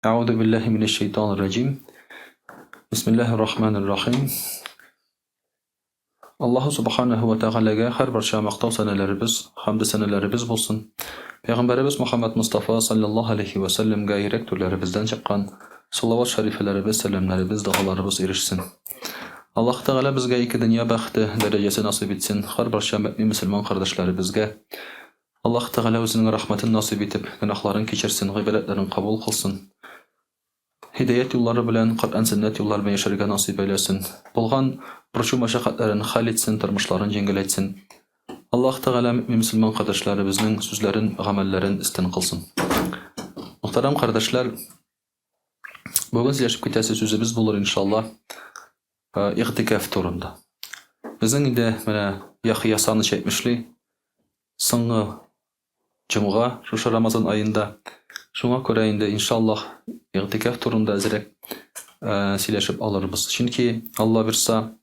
Әгъүзу биллаһи минәш шәйтанир раҗим. Бисмиллаһир рахманир рахим. Аллаһу субханаһу ва тәгаләгә һәрберчә мактау сәнәләребез, хәмде сәнәләребез булсын. Пәйгамбәребез Мухаммад Мустафа саллаллаһу алейхи ва сәлләмгә йөрәк түрләребездән чыккан салават шәрифәләребез, сәламнәребез, догаларыбыз ирешсен. Аллаһ Тәгалә безгә ике дөнья бәхете, дәрәҗәсе насыйп итсен, һәрберчә мөэмин мөселман кардәшләребезгә Аллаһ Тәгалә үзенең рәхмәтен насыйп итеп, гөнаһларын кичерсен, гыйбадәтләрен кабул кылсын. Һидаять юллары белән, Коръән-сөннәт юллары белән яшәргә насыйп әйләсен. Булган борчу-мәшәкатьләрен хәл итсен, тормышларын җиңеләйтсен. Аллаһ Тәгалә мөэмин мөселман кардәшләребезнең сүзләрен, гамәлләрен өстен кылсын. Мөхтәрәм кардәшләр, бүген сөйләшеп китәсе сүзебез булыр, иншаллаһ, игътикаф турында. Безнең инде менә Яхъя Саныч әйтмешли, Соңгы җомга шушы Рамазан аенда. Шуңа күрә инде, иншаллаһ, игътикаф турында әзрәк сөйләшеп алырбыз. Чөнки, Алла бирса,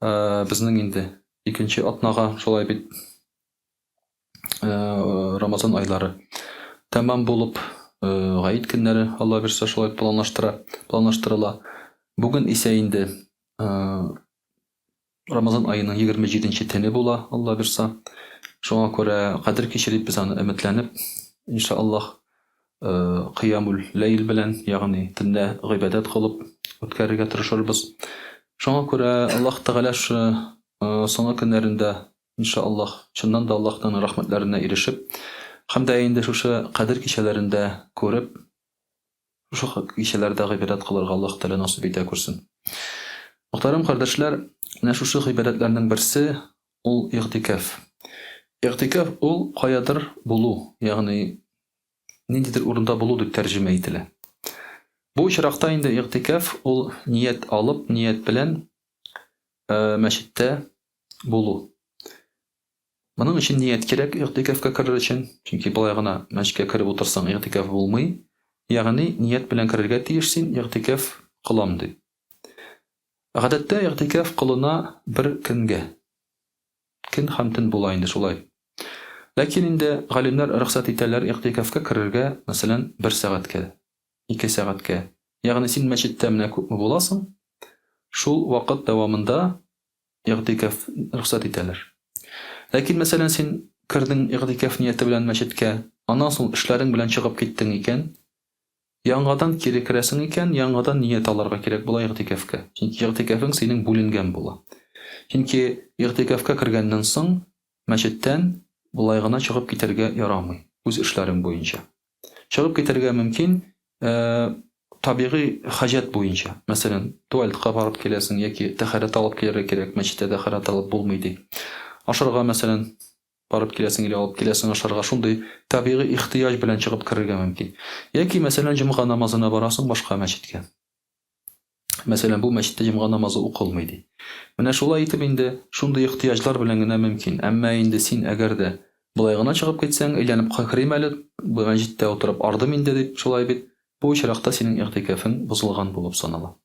безнең инде икенче атнага шулай бит Рамазан айлары тәмам булып, гает көннәре, Алла бирса, шулай планлаштыра, планлаштырыла. Бүген исә инде Рамазан аеның 27 нче төне була, Алла бирса. Шуңа күрә Кадер киче дип без аны өметләнеп, иншаллаһ, кыямул ләйл белән, ягъни төнлә гыйбадәт кылып үткәрергә тырышырбыз. Шуңа күрә Аллаһ Тәгалә шушы соңгы көннәрендә, иншаллаһ, чыннан да Аллаһның рәхмәтләренә ирешеп, һәм дә инде шушы Кадер кичәләрендә күреп, Шушы кичәләрдә гыйбадәт кылырга Аллаһ Тәгалә насыйп итә күрсен. Мөхтәрәм кардәшләр, менә шушы гыйбадәтләрнең берсе ул игътикаф. Игътикаф ул каядыр булу, ягъни ниндидер урында булу дип тәрҗемә ителә. Бу очракта инде игътикаф ул ният алып, ният белән мәчеттә булу. Моның өчен ният кирәк игътикафка керер өчен, чөнки болай гына мәчеткә кереп утырсаң, игътикаф булмый. Ягъни ният белән керергә тиеш син, игътикаф кылам дип. Гадәттә игътикаф кылына бер көнгә. Көн һәм төн була инде шулай. Ләкин инде галимнәр рөхсәт итәләр игътикафка керергә, мәсәлән, бер сәгатькә, ике сәгатькә. Ягъни син мәчеттә менә күпме буласың, шул вакыт дәвамында игътикаф рөхсәт итәләр. Ләкин, мәсәлән, син кердең игътикаф нияте белән мәчеткә, аннан соң эшләрең белән чыгып киттең икән, яңадан кире керәсең икән, яңадан ният алырга кирәк була игътикафка. Чөнки игътикафың синең бүленгән була. Чөнки игътикафка кергәннән соң мәчеттән болай гына чыгып китәргә ярамый, үз эшләрең буенча. Чыгып китәргә мөмкин, табигый хаҗәт буенча. Мәсәлән, туалетка барып киләсең яки тәһарәт алып килергә кирәк, мәчеттә тәһарәт алып булмый ди. Ашарга, мәсәлән, барып киләсең или алып киләсең ашарга, шундый табигый ихтыяҗ белән чыгып керергә мөмкин. Яки, мәсәлән, җомга намазына барасың башка мәчеткә. Мәсәлән, бу мәчеттә җомга намазы укылмый ди. Менә шулай итеп инде шундый ихтыяҗлар белән генә мөмкин. Әмма инде син әгәр дә болай гына чыгып китсәң, әйләнеп керим әле, бу мәчеттә утырып ардым инде дип, шулай бит, бу очракта синең игътикафың бозылган булып санала.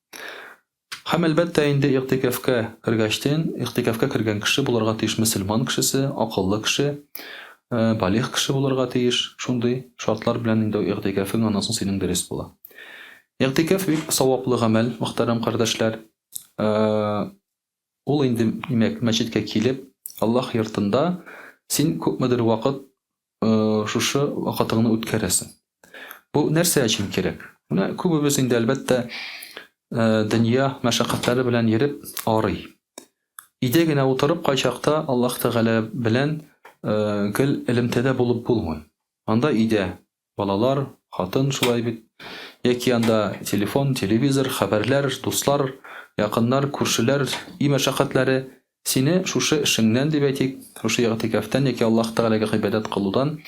Һәм әлбәттә инде игътикафка кергәчтен, игътикафка кергән кеше булырга тиеш мөселман кешесе, акыллы кеше, балигъ кеше булырга тиеш. Шундый шартлар белән инде игътикафың аннан соң синең дөрес була. Игътикаф бик саваплы гамәл, мөхтәрәм кардәшләр. Ул инде, димәк, мәчеткә килеп, Аллаһ йортында син күпмедер вакыт шушы вакытыңны үткәрәсең. Бу нәрсә өчен кирәк? Менә күбебез инде, әлбәттә, дөнья мәшәкатьләре белән йөреп арый. Өйдә генә утырып, кайчакта Аллаһ Тәгалә белән гел элемтәдә булып булмый. Анда өйдә Балалар, хатын шулай бит. Яки анда телефон, телевизор, хәбәрләр, дуслар, якыннар, күршеләр, өй мәшәкатьләре сине шушы эшеңнән дип әйтик, шушы игътикафтан яки Аллаһ Тәгаләгә гыйбадәт кылудан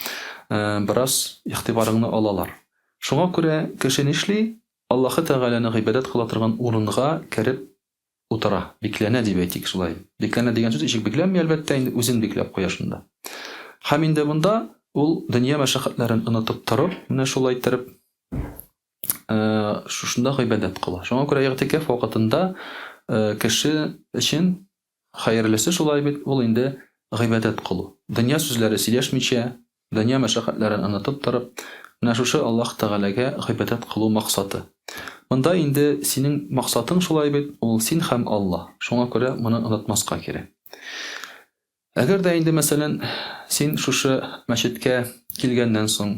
бераз игътибарыңны алалар. Шуңа күрә кеше нишли? Аллаһы Тәгаләне гыйбадәт кыла торган урынга кереп утыра, бикләнә дип әйтик шулай. Бикләнә дигән сүз ишек бикләнми, әлбәттә, инде үзен бикләп куя шунда. Һәм инде монда ул дөнья мәшәкатьләрен онытып торып, менә шулай иттереп, шушында гыйбадәт кыла. Шуңа күрә игътикаф вакытында кеше өчен хәерлесе шулай бит, ул инде гыйбадәт кылу. Дөнья сүзләре сөйләшмичә, дөнья мәшәкатьләрен онытып торып, Менә шушы Аллаһ Тәгаләгә гыйбадәт кылу максаты. Монда инде синең максатың шулай бит, ул син һәм Аллаһ. Шуңа күрә моны онытмаска кирәк. Әгәр дә инде, мәсәлән, син шушы мәчеткә килгәннән соң,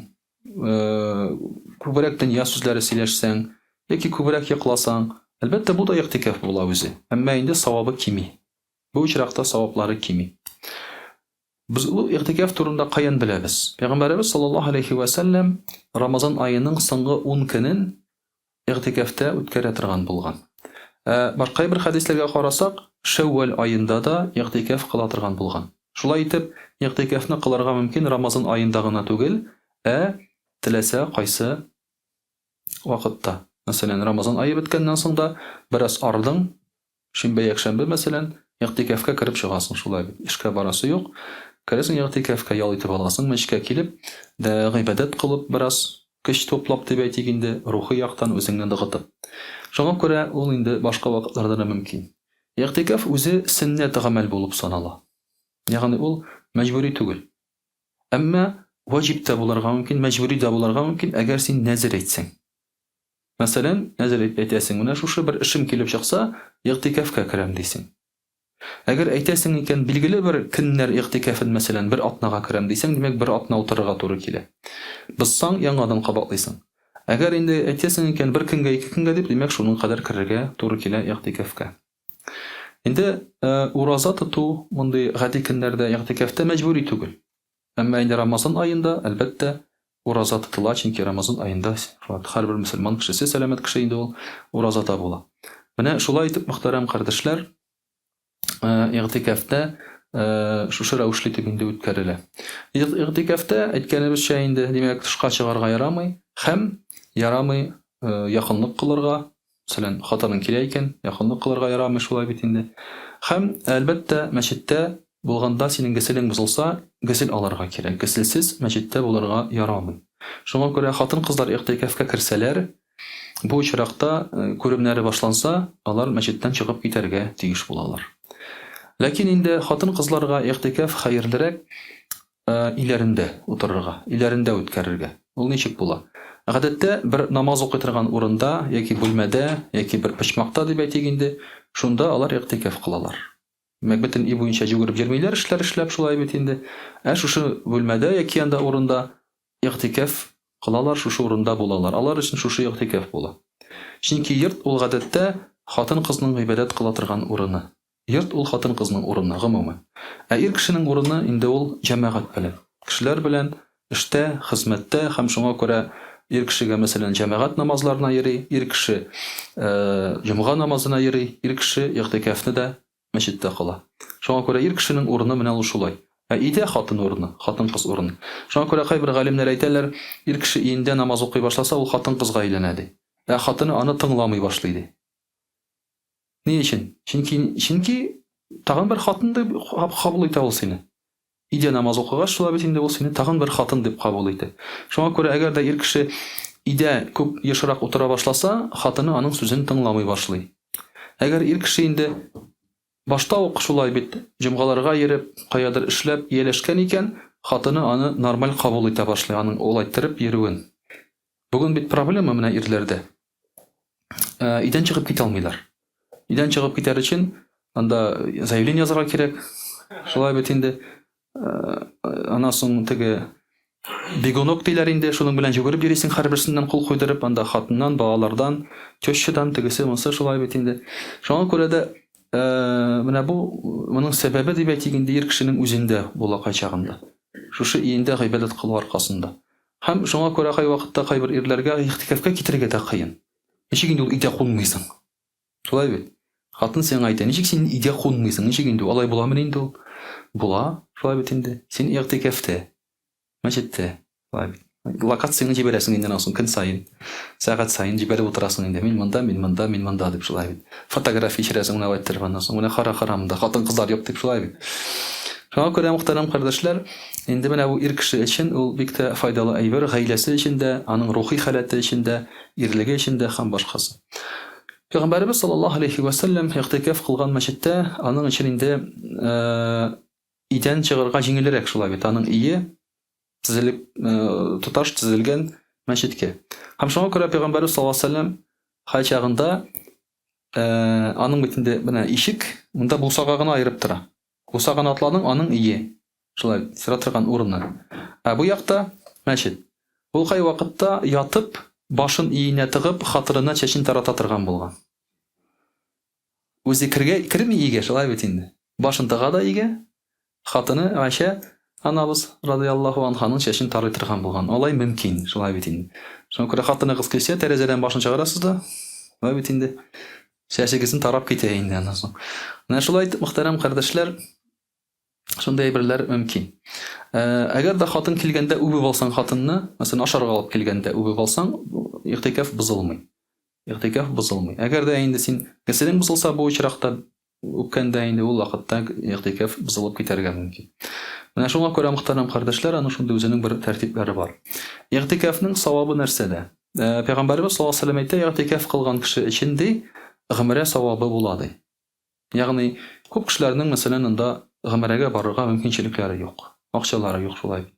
күбрәк дөнья сүзләре сөйләшсәң, яки күбрәк йокласаң, әлбәттә, бу да игътикаф була үзе. Әмма инде савабы кими. Бу очракта саваплары кими. Без ул игътикаф турында каян беләбез? Пәйгамбәребез саллаллаһу алейхи вә сәлләм Рамазан аеның соңгы 10 көнен игътикафта үткәрә торган булган. Ә башка бер хәдисләргә карасак, Шәүвәл аенда да игътикаф кыла торган булган. Шулай итеп, игътикафны кылырга мөмкин Рамазан аенда гына түгел, ә теләсә кайсы вакытта. Мәсәлән, Рамазан ае беткәннән соң да бераз ардың, Шимбә-якшәмбе, мәсәлән, игътикяфка кереп чыгасың, шулай бит. Эшкә барасы юк. Керәсең игътикяфка, ял итеп аласың, мәчеткә килеп, дә гыйбадәт кылып бераз, көч туплап дип әйтик инде, рухи яктан үзеңне ныгытып. Шуңа күрә ул инде башка вакытларда да мөмкин. Игътикяф үзе сөннәт гамәл булып санала. Ягъни ул мәҗбүри түгел. Әмма ваҗиб тә булырга мөмкин, мәҗбүри дә булырга мөмкин, әгәр син нәзер әйтсәң. Мәсәлән, нәзер әйтәсең, менә шушы бер эшем килеп чыкса, игътикяфкә керәм, дисең. Әгәр әйтәсең икән, билгеле бер көннәр игътикяфен, мәсәлән, бер атнага керәм дисәң, димәк, бер атна утырырга туры килә. Бозсаң, яңадан кабатлыйсың. Әгәр инде әйтәсең икән, бер көнгә, ике көнгә дип, димәк, шуның кадәр керергә туры килә игътикяфкә. Инде ураза тоту мондый гади көннәрдә игътикяфтә мәҗбүри түгел. Әмма инде Рамазан аенда, әлбәттә, ураза тотыла, чөнки Рамазан аенда һәрбер мөселман кешесе, сәламәт кеше инде ул, уразада була. Менә шулай итеп, мөхтәрәм кардәшләр, игътикафта шушы рәвешле итеп инде үткәрелә. Игътикафта, әйткәнебезчә инде, димәк, тышка чыгарга ярамый һәм ярамый якынлык кылырга, мәсәлән, хатының килә икән, якынлык кылырга ярамый, шулай бит инде. Һәм, әлбәттә, мәчеттә булганда синең гөселең бозылса, гөсел алырга кирәк. Гөселсез мәчеттә булырга ярамый. Шуңа күрә хатын-кызлар игътикафка керсәләр, бу очракта күремнәре башланса, алар мәчеттән чыгып китәргә тиеш булалар. Ләкин инде хатын-кызларга игътикаф хәерлерәк өйләрендә утырырга, өйләрендә үткәрергә. Ул ничек була? Гадәттә, бер намаз укый торган урында яки бүлмәдә, яки бер почмакта дип әйтик инде, шунда алар игътикаф кылалар. Димәк, бөтен өй буенча җүгереп йөрмиләр, эшләр эшләп, шулай бит инде. Ә шушы бүлмәдә яки анда урында игътикаф кылалар, шушы урында булалар. Алар өчен шушы игътикаф була. Чөнки йорт ул гадәттә хатын-кызның гыйбадәт кыла торган урыны. Йорт ул хатын-кызның урыны, гомумән. Ә ир кешенең урыны инде ул җәмәгать белән. Кешеләр белән эштә, хезмәттә һәм шуңа күрә ир кешегә, мәсәлән, җәмәгать намазларына йөри, ир кеше җомга намазына йөри, ир кеше игътикафны да мәчеттә кыла. Шуңа күрә ир кешенең урыны менә ул шулай. Ә өйдә хатын урыны, хатын-кыз урыны. Шуңа күрә кайбер галимнәр әйтәләр, ир кеше өендә намаз укый башласа, ул хатын-кызга әйләнә, ди. Ә хатыны аны тыңламый башлый, ди. Ни өчен? Чөнки, чөнки тагын бер хатын дип кабул итә ул сине. Өйдә намаз укыгач, шулай бит инде ул сине тагын бер хатын дип кабул итә. Шуңа күрә әгәр дә ир кеше өйдә күп ешрак утыра башласа, хатыны аның сүзен тыңламый башлый. Әгәр ир кеше инде башта ук шулай бит җомгаларга йөреп, каядыр эшләп ияләшкән икән, хатыны аны нормаль кабул итә башлый, аның олайтырып йөрүен. Бүген бит проблема менә ирләрдә. Өйдән чыгып китә алмыйлар. Өйдән чыгып китәр өчен анда заявление язарга кирәк. Шулай бит инде. Аннан соң теге бегунок диләр инде, шуның белән йөгереп йөрисең һәрберсеннән кул куйдырып, анда хатыннан, балалардан, тещадан, тегесе, монысы шулай бит инде. Шуңа күрә дә менә бу моның сәбәбе дип әйтик инде ир кешенең үзендә була кайчагында. Шушы өендә гыйбадәт кылу аркасында. Һәм шуңа күрә кайвакытта кайбер ирләргә игътикафка китерергә дә кыен. Ничек инде ул өйдә кунмыйсың? Шулай бит? Хатын сиңа әйтә, ничек син өйдә кунмыйсың? Ничек инде ул? Алай буламыни инде ул? Була, шулай бит инде. Син игътикафта, мәчеттә, шулай бит. Локацияңне җибәрәсең инде аннан соң көн саен, сәгать саен җибәреп утырасың инде. Мин монда, мин монда, мин монда дип шулай бит. Фотография җибәрәсең менә әйттереп аннан соң. Менә кара, кара монда хатын-кызлар юк дип шулай бит. Шуңа күрә, мөхтәрәм кардәшләр, инде менә бу ир кеше өчен ул бик тә файдалы әйбер, гаиләсе өчен дә, аның рухи халәте өчен дә, ирлеге өчен дә һәм башкасы. Пәйгамбәребез саллаллаһу алейхи вә сәлләм игътикаф кылган мәчеттә аның өчен инде өйдән чыгарга җиңелрәк шулай бит. Аның өе тезелеп, тоташ тезелгән Мәчеткә. Һәм шуңа күрә Пәйгамбәрбез саллаллаһу алейһи вәсәлләм кайчагында э, аның бит инде менә ишек монда бусага гына аерып тора. Бусаганы атладың, аның өе. Шулай тора торган урыны. Ә бу якта мәчет. Ул кай вакытта ятып, башын иенә тыгып, хатырына чәчен тарата торган булган. Үзе кергә керми өйгә, шулай бит инде. Башын тыга да өйгә, хатыны Гайшә анабыз радыяллаһу анһаның чәчен тарый торган булган. Алай мөмкин, шулай бит инде. Шуңа күрә хатыныгыз килсә, тәрәзәдән башын чыгарасыз да, шулай бит инде. Чәчегезне тарап китә инде аннан соң. Менә шулай итеп, мөхтәрәм кардәшләр, шундый әйберләр мөмкин. Э, әгәр дә хатын килгәндә үбеп алсаң хатынны, мәсәлән, ашарга алып килгәндә үбеп алсаң, игътикаф бозылмый. Игътикаф бозылмый. Әгәр дә инде син гөселең бозылса, бу очракта үпкәндә инде ул вакытта игътикаф бозылып китәргә мөмкин. Менә шуңа күрә, мөхтәрәм кардәшләр, аның шундый үзенең бер тәртипләре бар. Игътикафның савабы нәрсәдә? Э, Пәйгамбәребез саллаллаһу алейһи ва сәлләм әйтә, игътикаф кылган кеше өчен ди, гомрә савабы була ди. Ягъни, күп кешеләрнең, мәсәлән, анда гомрәгә барырга мөмкинчелекләре юк, акчалары юк шулай бит.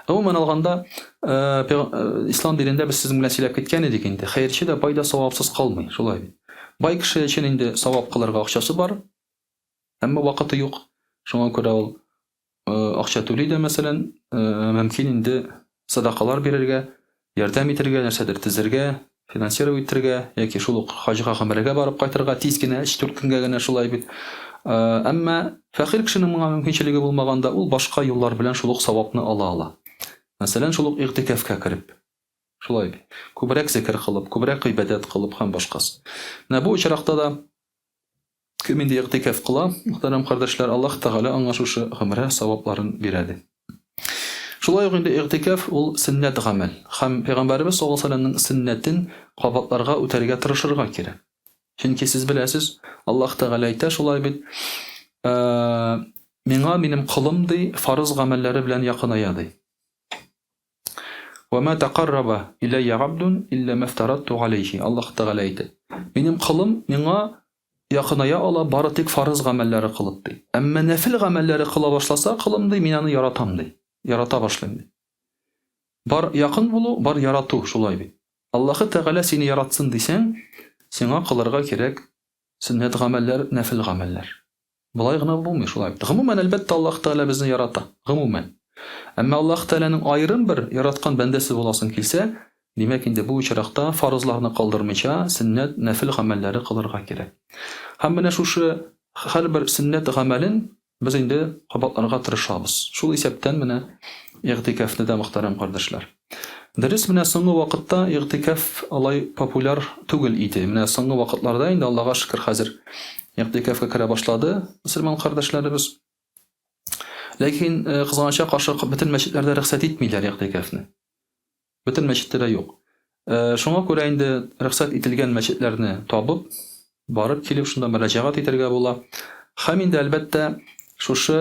Гомумән алганда, э, э, ислам динендә без сезнең белән сөйләп киткән идек инде, хәерче дә бай да савапсыз калмый, шулай бит. Бай кеше өчен инде савап кылырга акчасы бар, әмма вакыты юк. Шуңа күрә ул Э, акча түли дә, мәсәлән, э, мөмкин инде садакалар бирергә, ярдәм итәргә, нәрсәдер төзергә, финансировать итәргә яки шул ук хаҗга, гомрәгә барып кайтырга тиз генә, 3-4 көнгә генә шулай бит. Э, әмма фәкыйрь кешенең моңа мөмкинчелеге булмаганда, ул башка юллар белән шул ук савапны ала ала. Мәсәлән, шул ук игътикафка кереп. Шулай бит. Күбрәк зикер кылып, күбрәк гыйбадәт кылып һәм башкасы. Менә бу очракта да Кем инде игътикаф кыла, мөхтәрәм кардәшләр, Аллаһ Тәгалә аңа шушы гомрә савапларын бирә ди. Шулай ук инде игътикаф ул сөннәт гамәл. Һәм Пәйгамбәребез саллаллаһу алейһи вәсәлләмнең сөннәтен кабатларга, үтәргә тырышырга кирәк. Чөнки сез беләсез, Аллаһ Тәгалә әйтә шулай бит, миңа минем колым ди, фарыз гамәлләре белән якыная ди. Вә мә тәкарраба иләйя габдун илля мәфтаратту галәйһи. Аллаһ Тәгалә әйтә. Минем колым миңа якыная ала бары тик фарыз гамәлләре кылып ди. Әмма нәфил гамәлләре кыла башласа, колым ди, мин аны яратам ди. Ярата башлыйм ди. Бар якын булу, бар ярату, шулай бит. Аллаһы Тәгалә сине яратсын дисәң, сиңа кылырга кирәк сөннәт гамәлләр, нәфил гамәлләр. Болай гына булмый, шулай бит. Гомумән, әлбәттә, Аллаһ Тәгалә безне ярата. Гомумән. Әмма Аллаһ Тәгаләнең аерым бер яраткан бәндәсе буласың килсә, димәк инде бу очракта фарызларны калдырмыйча, сөннәт, нәфел гамәлләре кылырга кирәк. Һәм менә шушы һәрбер сөннәт гамәлен без инде кабатларга тырышабыз. Шул исәптән менә игътикафны да, мөхтәрәм кардәшләр. Дөрес, менә соңгы вакытта игътикаф алай популяр түгел иде. Менә соңгы вакытларда инде Аллага шөкер хәзер игътикафка керә башлады мөселман кардәшләребез. Ләкин э, кызганычка каршы бөтен мәчетләрдә рөхсәт итмиләр игътикафны. Бөтен мәчеттә дә юк. Э, шуңа күрә инде рөхсәт ителгән мәчетләрне табып, барып килеп шунда мөрәҗәгать итәргә була. Һәм инде әлбәттә шушы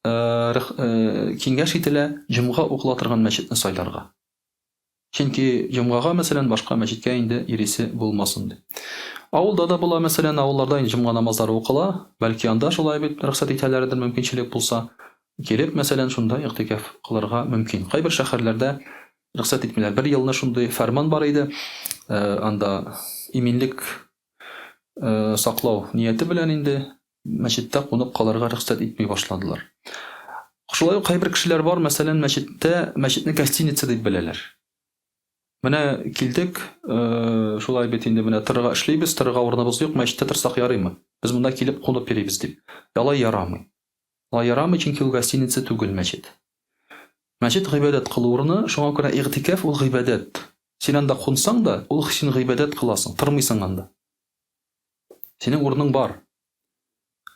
э, э, киңәш ителә җомга укыла торган мәчетне сайларга. Чөнки җомгага, мәсәлән, башка мәчеткә инде йөрисе булмасын дип. Авылда да була, мәсәлән, авылларда инде җомга намазлары укыла, бәлки анда шулай бит рөхсәт итәләрдер, мөмкинчелек булса. Килеп, мәсәлән, шунда игътикаф кылырга мөмкин. Кайбер шәһәрләрдә рөхсәт итмиләр. Бер елны шундый фәрман бар иде, э, анда иминлек э, саклау нияте белән инде мәчеттә кунып калырга рөхсәт итми башладылар. Шулай ук кайбер кешеләр бар, мәсәлән, мәчеттә мәчетне гостиница дип беләләр. Менә килдек, э, шулай бит инде менә торырга эшлибез, торырга урыныбыз юк, мәчеттә торсак ярыймы? Без монда килеп кунып йөрибез дип. Алай ярамый. Алай ярамый, чөнки ул гостиница түгел мәчет. Мәчет гыйбадәт кылу урыны, шуңа күрә игътикаф ул гыйбадәт. Син анда кунсаң да, ул син гыйбадәт кыласың, тормыйсың анда. Синең урының бар.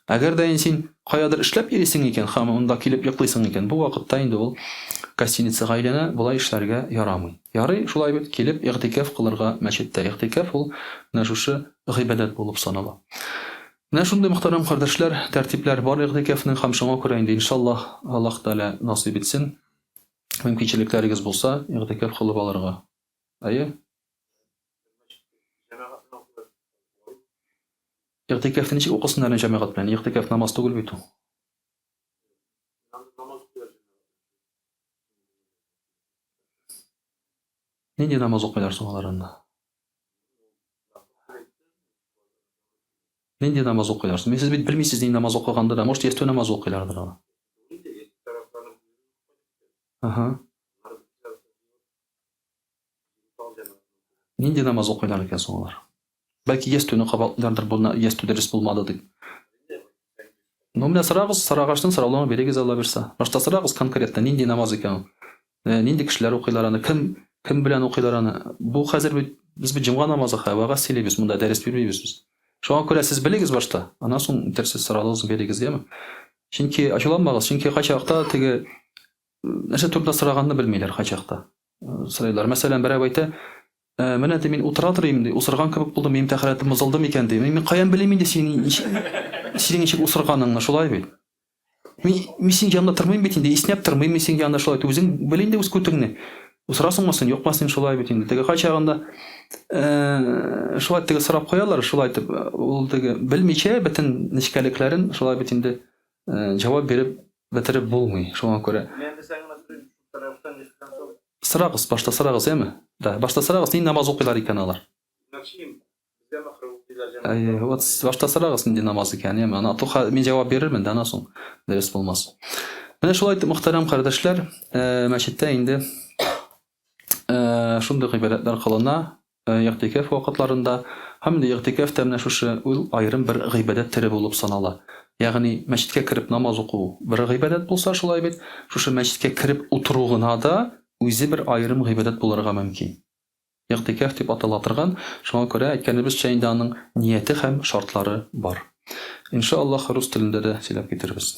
Әгәр дә инде син каядыр эшләп йөрисең икән һәм монда килеп йоклыйсың икән, бу вакытта инде ул гостиницага әйләнә, болай эшләргә ярамый. Ярый, шулай бит, килеп игътикаф кылырга мәчеттә. Игътикаф ул менә шушы гыйбадәт булып санала. Менә шундый, мөхтәрәм кардәшләр, тәртипләр бар игътикафның һәм шуңа күрә инде, иншаллаһ, Аллаһ Тәгалә насыйп итсен, мөмкинчелекләрегез булса, игътикаф кылып алырга. Әйе? Игътикафны ничек укысыннар инде җәмәгать белән? Игътикаф намаз түгел бит ул. Нинди намаз укыйлар соң алар анда? Нинди намаз укыйлар соң? Мин сез бит белмисез нинди намаз укыганда да, может, ястү намазы укыйлардыр алар. Ага. Нинди намаз укыйлар икән соң алар? Бәлки ястүне кабатлыйлардыр, бу ястү дөрес булмады дип. Ну, менә сорагыз, сорагачтын сорауларны бирегез Алла бирса. Башта сорагыз конкретно, нинди намаз икән ул? Э, нинди кешеләр укыйлар аны, кем кем белән укыйлар аны? Бу хәзер бит без бит җомга намазы хә, вәгазь сөйлибез, монда дәрес бирмибез без. Шуңа күрә сез белегез башта, аннан соң дәрсез сорауларыгызны бирегез, яме? Чөнки ачуланмагыз, чөнки кайчакта теге нәрсә турында сораганны белмиләр кайчакта. Сорыйлар. Мәсәлән, берәү әйтә, «Э, менә ди мин утыра торыйм ди, усырган кебек булдым, минем тәһарәтем бозылды микән ди. Мин каян белим инде синең синең ничек усырганыңны, шулай бит? Мин, мин синең янында тормыйм бит инде, иснәп тормыйм мин синең янында шулай. Үзең бел инде үз күтеңне. Усырасыңмы син, юкмы син шулай бит инде. Теге кайчагында э, шулай теге сорап куялар, шулай итеп ул теге белмичә бөтен нечкәлекләрен шулай бит инде э, җавап биреп бетереп булмый. Шуңа күрә. Мен дә сәңа сорыйм, шул тарафтан ишеткән соң. Сорагыз, башта сорагыз, яме? Да, башта сорагыз, нинди намаз укыйлар икән алар? Мәкшим, безгә мәхрүм укыйлар җәмәгать. Әйе, вот башта сорагыз, нинди намаз икән, яме? Ана туха мин җавап бирермен дә, аннан соң дөрес булмас. Менә шулай итеп, мөхтәрәм кардәшләр, э, мәчеттә инде э, шундый гыйбадәтләр кылына, Игътикяф вакытларында һәм инде игътикяф тә менә шушы ул аерым бер гыйбадәт төре булып санала. Ягъни мәчеткә кереп намаз уку бер гыйбадәт булса, шулай бит, шушы мәчеткә кереп утыру гына да үзе бер аерым гыйбадәт булырга мөмкин. Игътикяф дип атала торган, шуңа күрә, әйткәнебезчә, инде аның нияте һәм шартлары бар. ИншаАллаһ, рус телендә дә сөйләп китерербез.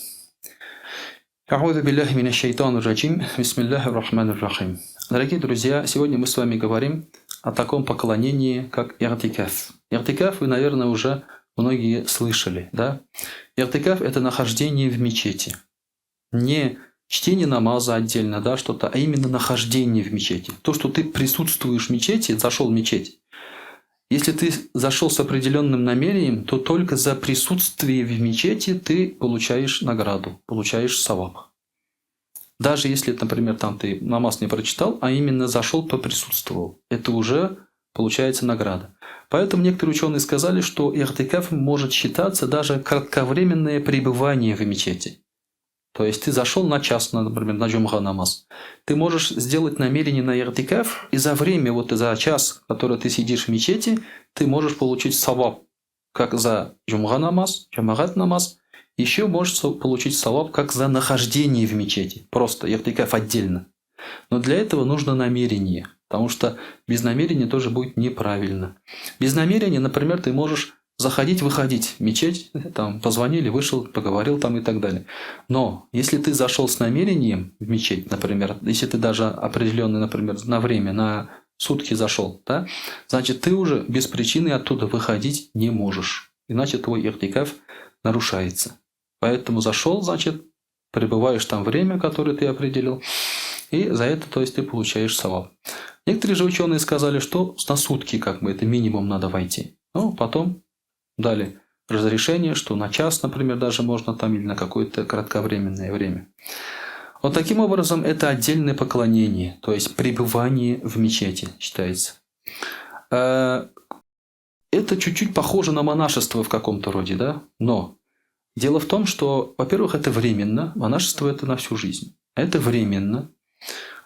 А'уду биллахи минәш шайтанир раджим. Бисмиллахир рахманир рахим. Дорогие друзья, сегодня мы с вами говорим о таком поклонении, как иртикаф. Иртикаф вы, наверное, уже многие слышали, да? Иртикаф – это нахождение в мечети. Не чтение намаза отдельно, да, что-то, а именно нахождение в мечети. То, что ты присутствуешь в мечети, зашел в мечеть. Если ты зашел с определенным намерением, то только за присутствие в мечети ты получаешь награду, получаешь саваб. Даже если, например, там ты намаз не прочитал, а именно зашел, поприсутствовал, это уже получается награда. Поэтому некоторые ученые сказали, что иртикаф может считаться даже кратковременное пребывание в мечети. То есть ты зашел на час, например, на джумха намаз. Ты можешь сделать намерение на иртикаф, и за время, вот за час, который ты сидишь в мечети, ты можешь получить саваб, как за джумха намаз, джамагат намаз, еще можешь получить саваб, как за нахождение в мечети. Просто иртикаф отдельно. Но для этого нужно намерение, потому что без намерения тоже будет неправильно. Без намерения, например, ты можешь заходить, выходить в мечеть, там позвонили, вышел, поговорил там и так далее. Но если ты зашел с намерением в мечеть, например, если ты даже определенный, например, на время, на сутки зашел, да, значит, ты уже без причины оттуда выходить не можешь. Иначе твой иртикаф нарушается. Поэтому зашел, значит, пребываешь там время, которое ты определил, и за это, то есть, ты получаешь саваб. Некоторые же ученые сказали, что на сутки как бы это минимум надо войти. Ну, потом дали разрешение, что на час, например, даже можно там или на какое-то кратковременное время. Вот таким образом это отдельное поклонение, то есть пребывание в мечети считается. Э, это чуть-чуть похоже на монашество в каком-то роде, да? Но дело в том, что, во-первых, это временно, монашество это на всю жизнь. Это временно.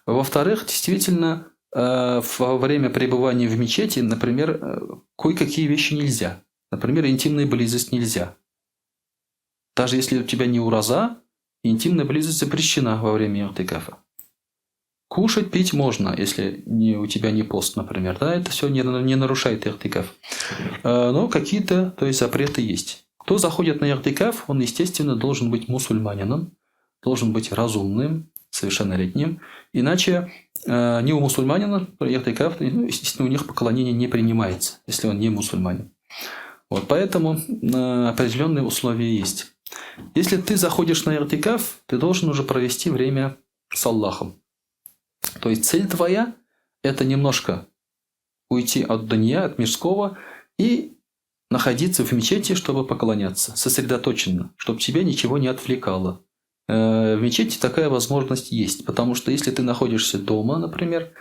Во-вторых, действительно, э, во время пребывания в мечети, например, э, кое-какие вещи нельзя. Например, интимная близость нельзя. Даже если у тебя не ураза, интимная близость запрещена во время иртикафа. Кушать, пить можно, если не, у тебя не пост, например. Да, это все не, не нарушает иртикаф. Э, но какие-то, то есть запреты есть. Кто заходит на иртикаф, он, естественно, должен быть мусульманином, должен быть разумным, совершеннолетним. Иначе э, не у мусульманина иртикаф, ну, естественно, у них поклонение не принимается, если он не мусульманин. Вот поэтому э, определенные условия есть. Если ты заходишь на иртикаф, ты должен уже провести время с Аллахом. То есть цель твоя – это немножко уйти от дунья, от мирского и находиться в мечети, чтобы поклоняться, сосредоточенно, чтобы тебя ничего не отвлекало. В мечети такая возможность есть, потому что если ты находишься дома, например,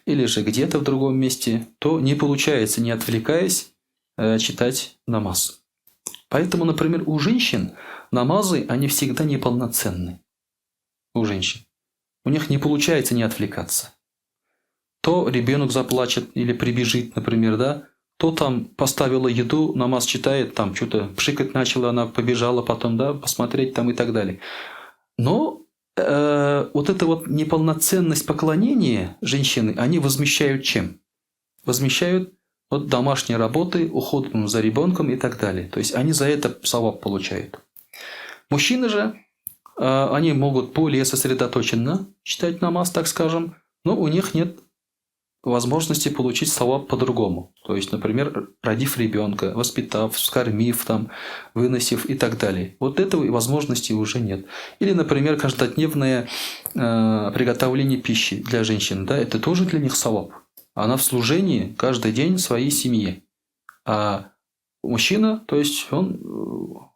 или же где-то в другом месте, то не получается, не отвлекаясь, читать намаз. Поэтому, например, у женщин намазы, они всегда неполноценны. У женщин. У них не получается не отвлекаться. То ребенок заплачет или прибежит, например, да, то там поставила еду, намаз читает, там что-то пшикать начала, она побежала потом, да, посмотреть там и так далее. Но вот эта вот неполноценность поклонения женщины, они возмещают чем? Возмещают от домашней работы, уходом за ребенком и так далее. То есть они за это саваб получают. Мужчины же, они могут более сосредоточенно читать намаз, так скажем, но у них нет возможности получить саваб по-другому. То есть, например, родив ребенка, воспитав, вскормив, там, выносив и так далее. Вот этого возможности уже нет. Или, например, каждодневное приготовление пищи для женщин, да, это тоже для них саваб. Она в служении каждый день своей семье. А мужчина, то есть он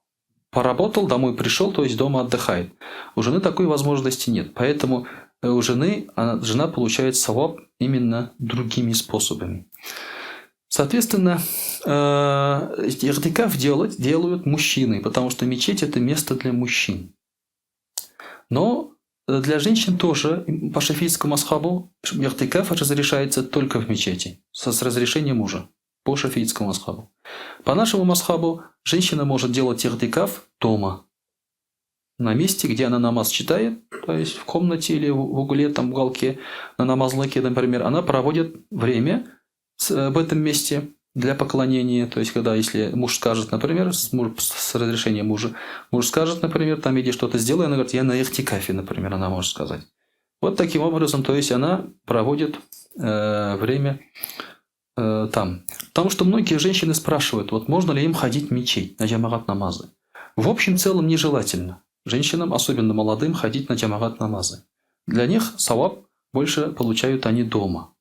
поработал, домой пришел, то есть дома отдыхает. У жены такой возможности нет. Поэтому у жены, жена получает саваб именно другими способами. Соответственно, иртикаф делают мужчины, потому что мечеть – это место для мужчин. Но для женщин тоже по шафийскому мазхабу иртикаф разрешается только в мечети, с разрешения мужа, по шафийскому мазхабу. По нашему мазхабу женщина может делать иртикаф дома, на месте, где она намаз читает, то есть в комнате или в угле, там в уголке, на намазлыке, например, она проводит время в этом месте для поклонения. То есть, когда, если муж скажет, например, с разрешения мужа, муж скажет, например, там иди что-то сделай, она говорит, я на ихтикафе, например, она может сказать. Вот таким образом, то есть она проводит время там. Потому что многие женщины спрашивают, вот можно ли им ходить в мечеть на джамагат намазы. В общем целом нежелательно женщинам, особенно молодым, ходить на джамагат намазы. Для них саваб больше получают они дома.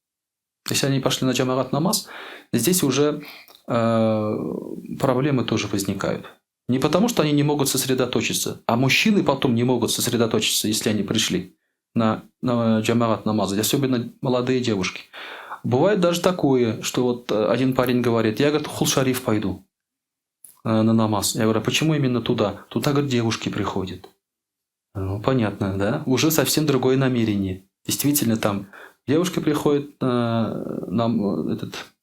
Если они пошли на джамагат намаз, здесь уже проблемы тоже возникают. Не потому, что они не могут сосредоточиться, а мужчины потом не могут сосредоточиться, если они пришли на джамагат намазы, особенно молодые девушки. Бывает даже такое, что вот один парень говорит, я, говорит, в Хул-Шариф пойду на намаз. Я говорю, а почему именно туда? Туда, говорит, девушки приходят. Ну, понятно, да? Уже совсем другое намерение. Действительно, там девушки приходят на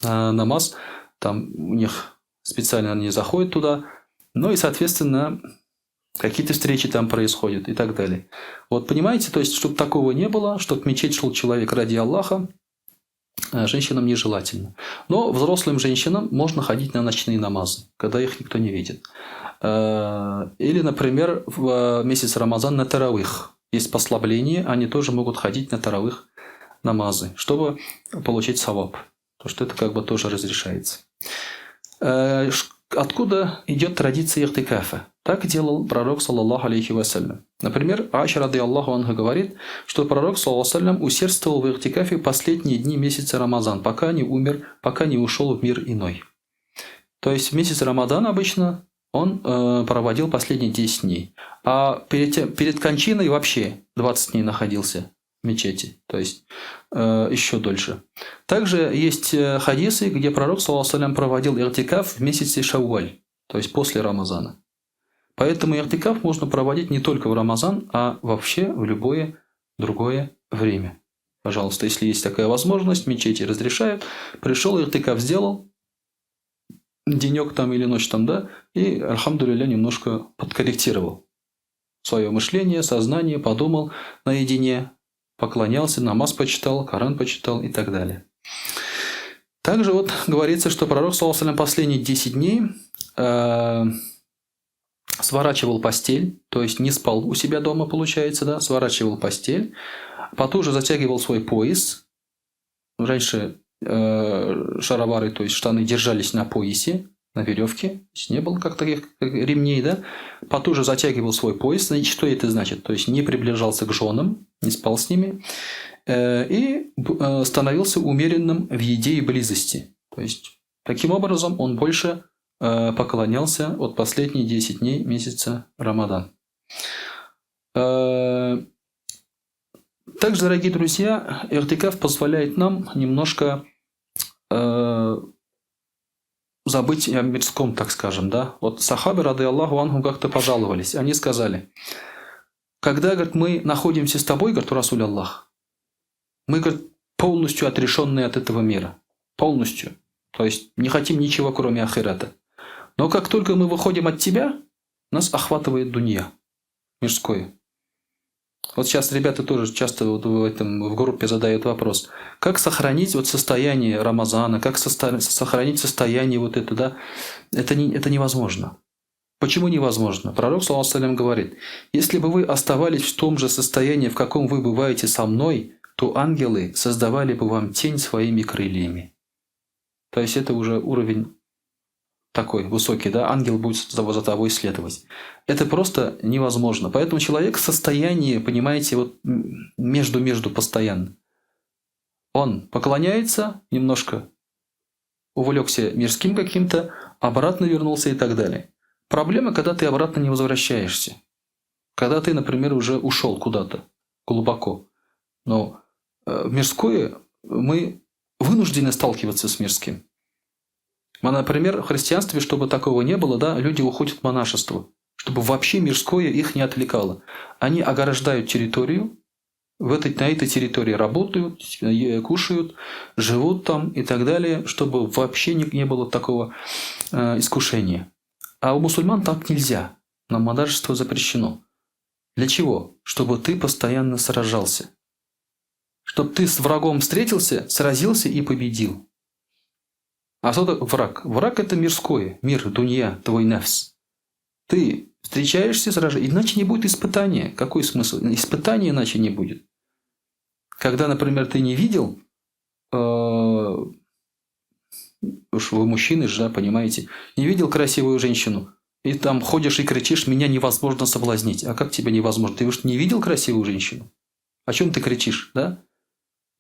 намаз, там у них специально они заходят туда, ну и, соответственно, какие-то встречи там происходят и так далее. Вот понимаете, то есть, чтобы такого не было, чтобы в мечеть шел человек ради Аллаха, женщинам нежелательно. Но взрослым женщинам можно ходить на ночные намазы, когда их никто не видит. Или, например, в месяц Рамазан на таравих. Есть послабление, они тоже могут ходить на таравих намазы, чтобы получить саваб. Потому что это как бы тоже разрешается. Откуда идет традиция иртикафа? Так делал пророк, саллаллаху алейхи вассалям. Например, Аиша, радыяллаху анха, говорит, что пророк, саллаллаху алейхи вассалям, усердствовал в иртикафе последние дни месяца Рамазан, пока не умер, пока не ушел в мир иной. То есть в месяц Рамадан обычно он проводил последние 10 дней. А перед кончиной вообще 20 дней находился в мечети, то есть еще дольше. Также есть хадисы, где пророк, саллаллаху алейхи вассалям, проводил иртикаф в месяце Шавваль, то есть после Рамазана. Поэтому иртикаф можно проводить не только в Рамазан, а вообще в любое другое время. Пожалуйста, если есть такая возможность, мечети разрешают. Пришел, иртикаф сделал, денек там или ночь там, да, и, альхамдулилля, немножко подкорректировал свое мышление, сознание, подумал наедине, поклонялся, намаз почитал, Коран почитал и так далее. Также вот говорится, что пророк, саллаллаху алейхи ва саллям, последние 10 дней сворачивал постель, то есть не спал у себя дома, получается, да, сворачивал постель, потуже затягивал свой пояс. Раньше шаровары, то есть штаны, держались на поясе, на веревке, то есть не было как таких ремней, да, потуже затягивал свой пояс. Значит, что это значит? То есть не приближался к женам, не спал с ними, и становился умеренным в еде и близости. То есть таким образом он больше поклонялся от последние 10 дней месяца Рамадан. Э, также, дорогие друзья, Иртикаф позволяет нам немножко э, забыть о мирском, так скажем, да. Вот сахабы, рады Аллаху анху, как-то пожаловались. Они сказали, когда, говорит, мы находимся с тобой, говорит, Расуль Аллах, мы, говорит, полностью отрешенные от этого мира. Полностью. То есть не хотим ничего, кроме ахирата. Но как только мы выходим от тебя, нас охватывает дунья мирское. Вот сейчас ребята тоже часто вот в этом в группе задают вопрос, как сохранить вот состояние Рамазана, как сохранить состояние вот это, да, это, не, это невозможно. Почему невозможно? Пророк, саллаллаху говорит, если бы вы оставались в том же состоянии, в каком вы бываете со мной, то ангелы создавали бы вам тень своими крыльями. То есть это уже уровень такой высокий, да, ангел будет за тобой следовать. Это просто невозможно. Поэтому человек в состоянии, понимаете, вот между-между постоянно. Он поклоняется немножко, увлекся мирским каким-то, обратно вернулся и так далее. Проблема, когда ты обратно не возвращаешься. Когда ты, например, уже ушел куда-то глубоко. Но мирское мы вынуждены сталкиваться с мирским. Например, в христианстве, чтобы такого не было, да, люди уходят в монашество, чтобы вообще мирское их не отвлекало. Они ограждают территорию, в этой, на этой территории работают, кушают, живут там и так далее, чтобы вообще не, не было такого искушения. А у мусульман так нельзя. Нам монашество запрещено. Для чего? Чтобы ты постоянно сражался. Чтобы ты с врагом встретился, сразился и победил. А что такое враг? Враг – это мирское, мир, дунья, твой нефс. Ты встречаешься, сражаешься, иначе не будет испытания. Какой смысл? Испытания иначе не будет. Когда, например, ты не видел, уж вы мужчины же, да, понимаете, не видел красивую женщину, и там ходишь и кричишь, меня невозможно соблазнить. А как тебя невозможно? Ты уж не видел красивую женщину? О чем ты кричишь, да?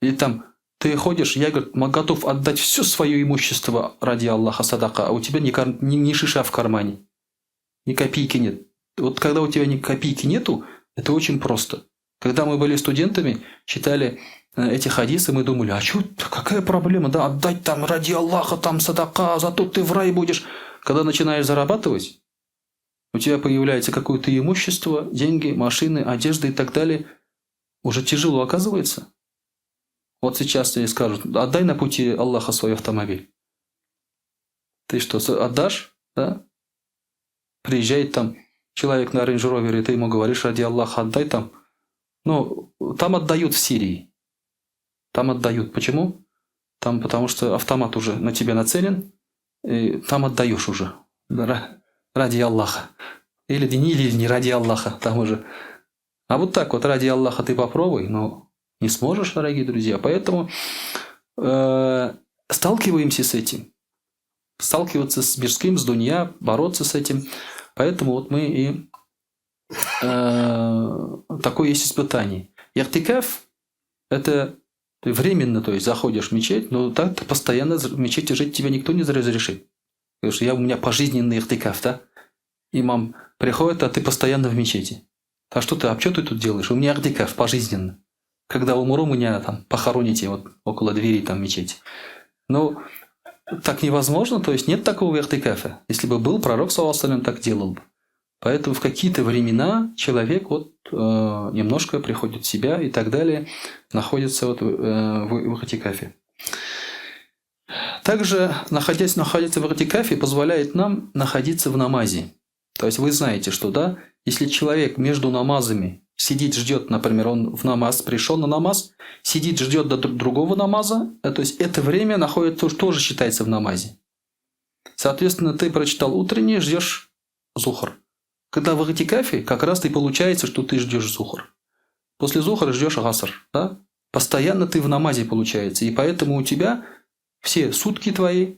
Или там ты ходишь, я, говорит, готов отдать все свое имущество ради Аллаха садака, а у тебя ни, ни, ни шиша в кармане, ни копейки нет. Вот когда у тебя ни копейки нету, это очень просто. Когда мы были студентами, читали эти хадисы, мы думали, а что, какая проблема, да, отдать там ради Аллаха, там садака, зато ты в рай будешь. Когда начинаешь зарабатывать, у тебя появляется какое-то имущество, деньги, машины, одежда и так далее, уже тяжело оказывается. Вот сейчас тебе скажут, отдай на пути Аллаха свой автомобиль. Ты что, отдашь? Да? Приезжает там человек на Range Rover, и ты ему говоришь, ради Аллаха отдай там. Ну, там отдают в Сирии. Там отдают. Почему? Там потому что автомат уже на тебя нацелен, и там отдаешь уже. Ради Аллаха. Или не ради Аллаха, там уже. А вот так вот ради Аллаха ты попробуй, но не сможешь, дорогие друзья. Поэтому сталкиваемся с этим. Сталкиваться с мирским, с дунья, бороться с этим. Поэтому вот мы и такое есть испытание. Ихтикаф – это ты временно, то есть заходишь в мечеть, но так постоянно в мечети жить тебе никто не разрешит. Потому что я, у меня пожизненный ихтикаф, да? Имам приходит, а ты постоянно в мечети. А что ты, а что ты тут делаешь? У меня ихтикаф пожизненно. Когда умру, меня там похороните вот около двери там мечети. Ну, так невозможно, то есть нет такого ихтикафа. Если бы был, пророк, саллаллаху так делал бы. Поэтому в какие-то времена человек вот, немножко приходит в себя и так далее, находится вот, в ихтикафе. Также, находиться в ихтикафе позволяет нам находиться в намазе. То есть вы знаете, что да, если человек между намазами сидит, ждет, например, он в намаз пришел на намаз, сидит, ждет до другого намаза, то есть это время находится, тоже считается в намазе. Соответственно, ты прочитал утренний, ждешь зухр. Когда в ихтикафе, как раз и получается, что ты ждешь зухр. После зухра ждешь гаср. Да? Постоянно ты в намазе получается. И поэтому у тебя все сутки твои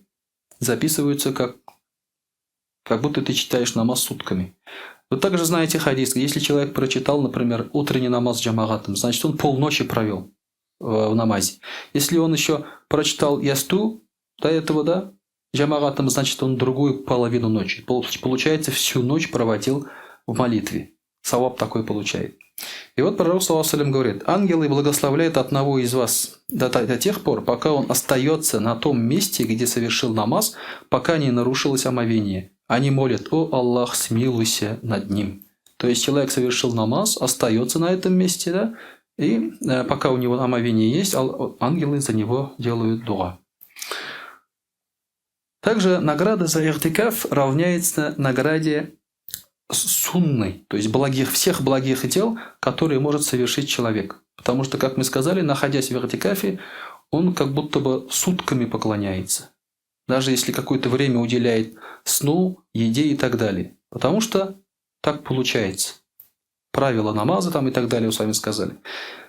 записываются как будто ты читаешь намаз сутками. Вы также знаете хадис, если человек прочитал, например, утренний намаз с джамагатом, значит он полночи провел в намазе. Если он еще прочитал ясту до этого, да, джамагатом, значит он другую половину ночи. Получается, всю ночь проводил в молитве. Савап такой получает. И вот пророк, саллаллаху говорит, ангелы благословляют одного из вас до тех пор, пока он остается на том месте, где совершил намаз, пока не нарушилось омовение. Они молят, о Аллах, смилуйся над ним. То есть человек совершил намаз, остается на этом месте, да, и пока у него омовение есть, ангелы за него делают дуа. Также награда за иртикаф равняется награде сунны, то есть благих, всех благих дел, которые может совершить человек. Потому что, как мы сказали, находясь в иртикафе, он как будто бы сутками поклоняется. Даже если какое-то время уделяет сну, еде и так далее. Потому что так получается. Правила намаза там и так далее, вы сами сказали.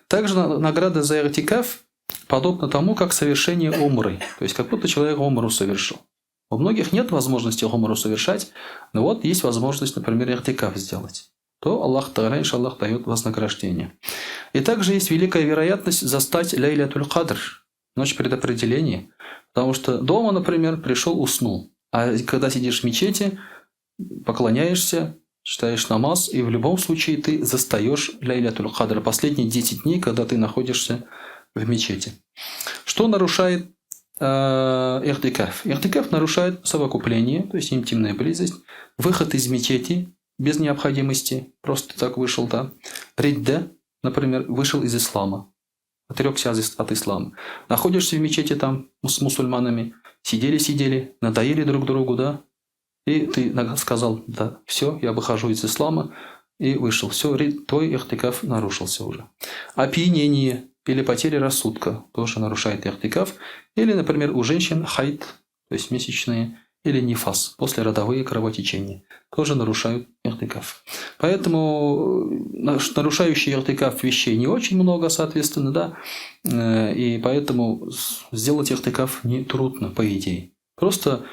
Также награда за иртикаф подобна тому, как совершение умры. То есть как будто человек умру совершил. У многих нет возможности умру совершать, но вот есть возможность, например, иртикаф сделать. То Аллах Тааля, иншаллах, дает вознаграждение. И также есть великая вероятность застать Ляйлятуль Кадр, ночь предопределения. Потому что дома, например, пришел, уснул. А когда сидишь в мечети, поклоняешься, читаешь намаз, и в любом случае ты застаешь Ляйлятуль Кадр, последние 10 дней, когда ты находишься в мечети. Что нарушает иртикаф? Иртикаф нарушает совокупление, то есть интимная близость, выход из мечети без необходимости, просто так вышел, да. Ридда, например, вышел из ислама, отрекся от ислама. Находишься в мечети там с мусульманами, сидели-сидели, надоели друг другу, да, и ты сказал, да, все, я выхожу из ислама, и вышел. Все, твой иртикаф нарушился уже. Опьянение или потеря рассудка тоже нарушает иртикаф. Или, например, у женщин хайд, то есть месячные, или нифас, послеродовые кровотечения, тоже нарушают иртикаф. Поэтому нарушающие иртикаф вещей не очень много, соответственно, да, и поэтому сделать иртикаф не трудно, по идее. Просто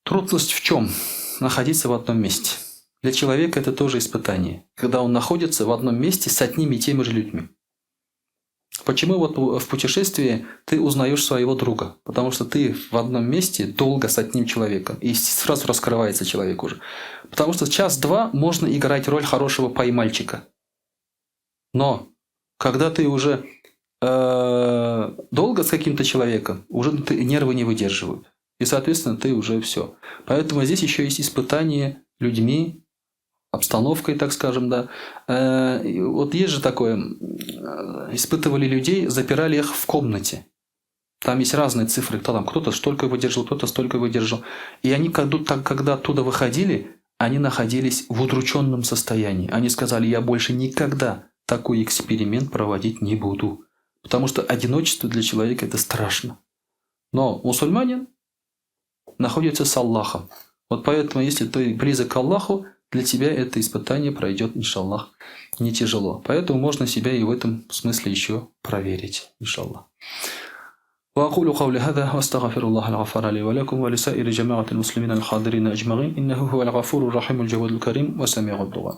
трудность в чем? Находиться в одном месте. Для человека это тоже испытание, когда он находится в одном месте с одними и теми же людьми. Почему вот в путешествии ты узнаешь своего друга? Потому что ты в одном месте долго с одним человеком, и сразу раскрывается человек уже. Потому что час-два можно играть роль хорошего поймальчика. Но когда ты уже долго с каким-то человеком, уже ты, нервы не выдерживают. И, соответственно, ты уже все. Поэтому здесь еще есть испытание людьми, обстановкой, так скажем, да. Вот есть же такое, испытывали людей, запирали их в комнате. Там есть разные цифры, кто там, кто-то столько выдержал, кто-то столько выдержал. И они, когда оттуда выходили, они находились в удрученном состоянии. Они сказали, я больше никогда такой эксперимент проводить не буду. Потому что одиночество для человека это страшно. Но мусульманин находится с Аллахом. Вот поэтому, если ты близок к Аллаху, для тебя это испытание пройдет, иншаллах, не тяжело. Поэтому можно себя и в этом смысле еще проверить, иншаллах. وأقول قولي هذا وأستغفر الله الغفار لي ولكم ولسائر جماعة المسلمين الحاضرين أجمعين إنه هو الغفور الرحيم الجواد الكريم وسميع الدعاء.